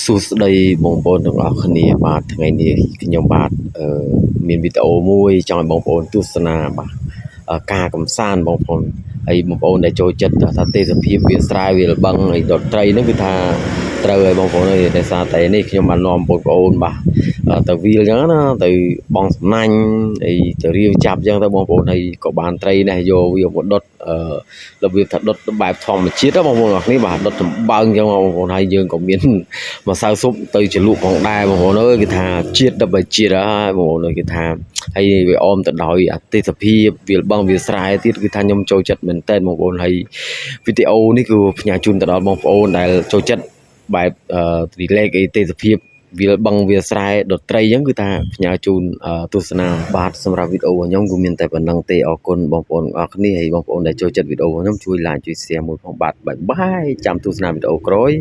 សួស្តីបងប្អូនទាំងអស់គ្នាបាទថ្ងៃនេះខ្ញុំបាទអឺមានវីដេអូមួយចង់ឲ្យបងប្អូនទស្សនាបាទការកំសាន្តបងប្អូនហើយបងប្អូនដែលចូលចិត្តថាទេសភាពវាលស្រែវាលបឹងហើយដុតត្រីហ្នឹងគឺថាត្រូវហើយបងប្អូនអើយដោយសារតែនេះខ្ញុំបាននាំបងប្អូនបាទទៅវាលអញ្ចឹងណាទៅបងសំណាញ់ហើយទៅរាវចាប់អញ្ចឹងទៅបងប្អូនហើយក៏បានត្រីនេះយកវាមកដុតអឺរបៀបថាដុតបែបធម្មជាតិណាបងប្អូនអរគ្នាបាទដុតចម្បើងអញ្ចឹងបងប្អូនហើយយើងក៏មាន ម្សៅស៊ុបទៅជ្រលក់ផងដែរបងប្អូនអើយគេថាជាតិដល់បើជាតិហើយបងប្អូនអើយគេថាហើយវាអមទៅដោយអទេសភាពវាលបឹងវាលស្រែទៀតគឺថាខ្ញុំចូលចិត្តមែនតើបងប្អូនហើយវីដេអូនេះគឺផ្ញើជូនទៅដល់បងប្អូនដែលចូលចិត្តបែបអឺ relax អីទេសភាពវាលបឹងវាលស្រែដុតត្រីអញ្ចឹងគឺថាផ្ញើជូនទស្សនាបាទសម្រាប់វីដេអូរបស់ខ្ញុំគឺមានតែប៉ុណ្ណឹងទេអរគុណបងប្អូនអរគ្នាហើយបងប្អូនដែលចូលចិត្តវីដេអូរបស់ខ្ញុំជួយ like ជួយ share មួយផងបាទ bye bye ចាំទស្សនាវីដេអូក្រោយ។